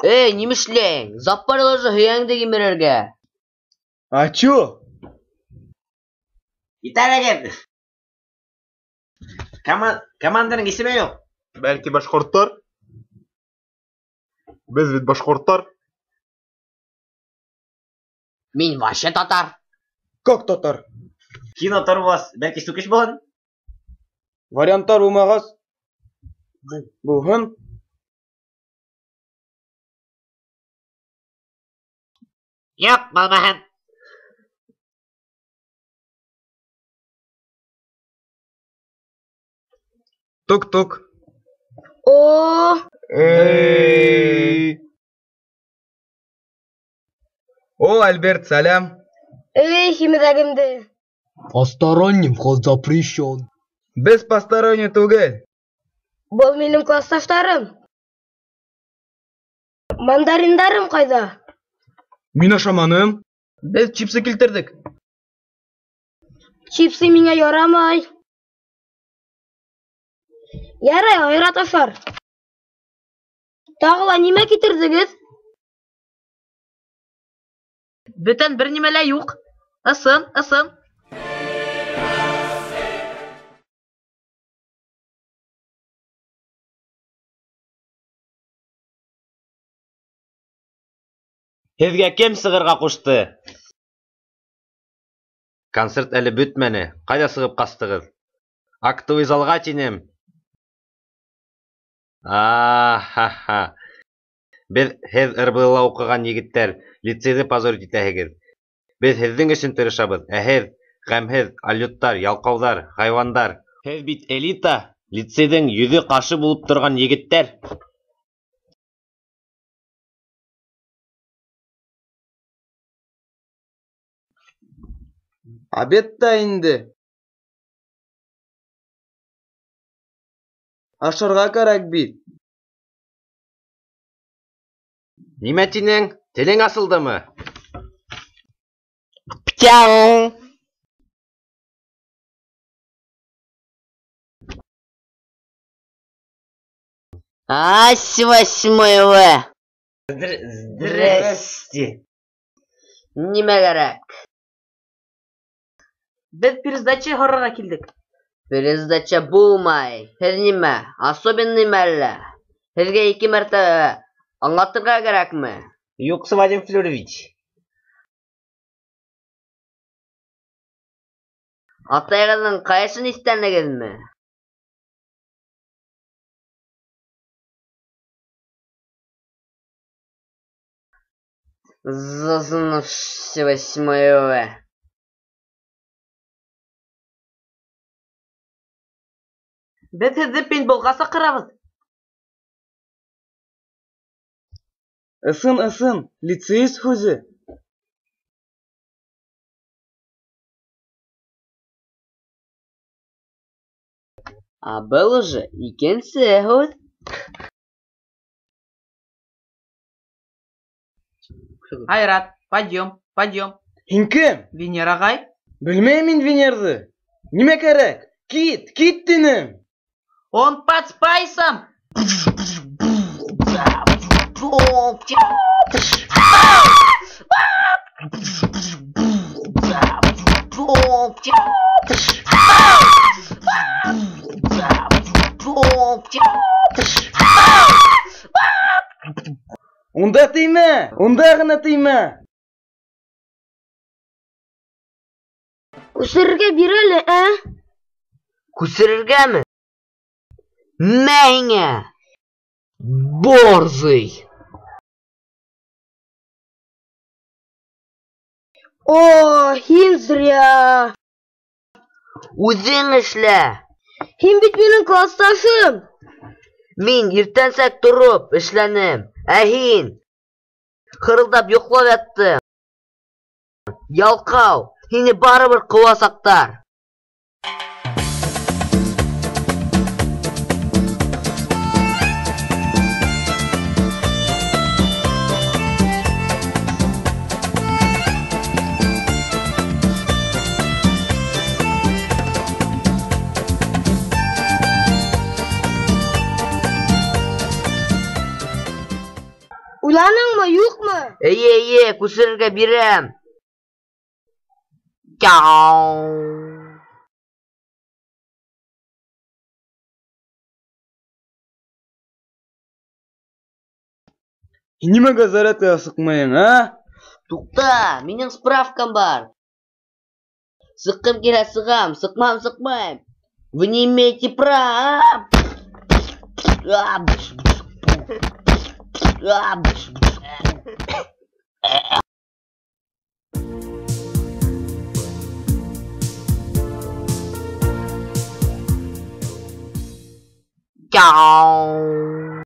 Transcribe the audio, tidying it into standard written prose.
Эй, нимә эшләйһең? Запарил уже һөйәгеңде кимерергә. А чё? Китәрегеҙ! Команданың исеме юҡ. Бәлки, башҡорттар? Беҙ бит башҡорттар. Мин вообще татар. Как татар? Кино тормаҫ, бәлки, сүкеш булһын? Варианттар булмағас, булһын. Юҡ, булмаһын. Тук-тук. О! Эй! О, Альберт, сәләм. Эй, һимеҙәгемде. Посторонним вход запрещен. Беҙ посторонний түгел. Был минең класташтарым. Мандариндарым ҡайҙа? Мин ашаманым. Беҙ чипсы килтерҙек. Чипсы миңә ярамай. Ярай, Айрат ашар. Тағы ла нимә килтерҙегеҙ? Бүтән бер нимә лә юҡ. Ысын, ысын. Һеҙгә кем сығырға ҡушты? Концерт әле бөтмәне, ҡайҙа сығып ҡастығыҙ? Актовый залға тинем. А-ха-ха! Беҙ, һеҙ РБЛа уҡыған егеттәр, лицейҙы позорить итәһегеҙ. Беҙ һеҙҙең өсөн тырышабыҙ, ә һеҙ, ғәмһеҙ, алйоттар, ялҡауҙар, хайуандар. Һеҙ бит элита, лицейҙың йөҙө-ҡашы булып торған егеттәр. Обед та инде. Ашарға кәрәк бит. Нимә тинең? Телең асылдымы? Птяу! Ась, восьмой В. Здрасте. Нимә кәрәк? Беҙ пересдача һорарға килдек. Пересдача булмай. Һеҙ нимә, особенныймы әллә? Һеҙгә ике мәртәбә аңлатырға кәрәкме? Юҡсы, Вадим Флюрович. Атайығыҙҙың ҡайышын иҫтәнегеҙме? Зазнавшийся восьмой В. Беҙ һеҙҙе пейнтболға саҡырабыҙ. Ысын, ысын, лицеист һүҙе. Ә был уже икенсе һүҙ. Айрат, подъем, подъем. Һин кем? Венер ағай. Белмәйем мин Венерҙы. Нимә кәрәк? Кит, кит тинем. Он под спайсом. Унда теймә, унда ғына теймә. Күсерергә бир әле, ә? Күсерергәме? Мә һиңә! Борзый! О, һин зря! Үҙең эшлә! Һин бит минең класташым! Мин иртәнсәк тороп эшләнем, ә һин хырылдап йоҡлап яттың. Ялҡау, һине барыбер ҡыуасаҡтар. Эйе, эйе, күсерергә бирәм. Тяу. Һин нимәгә зарядкаға сыҡмайың, ә? Туҡта, минең справкам бар. Сыҡҡым килһә сығам, сыҡмаһам сыҡмайым. Вы не имеете права. Тяу.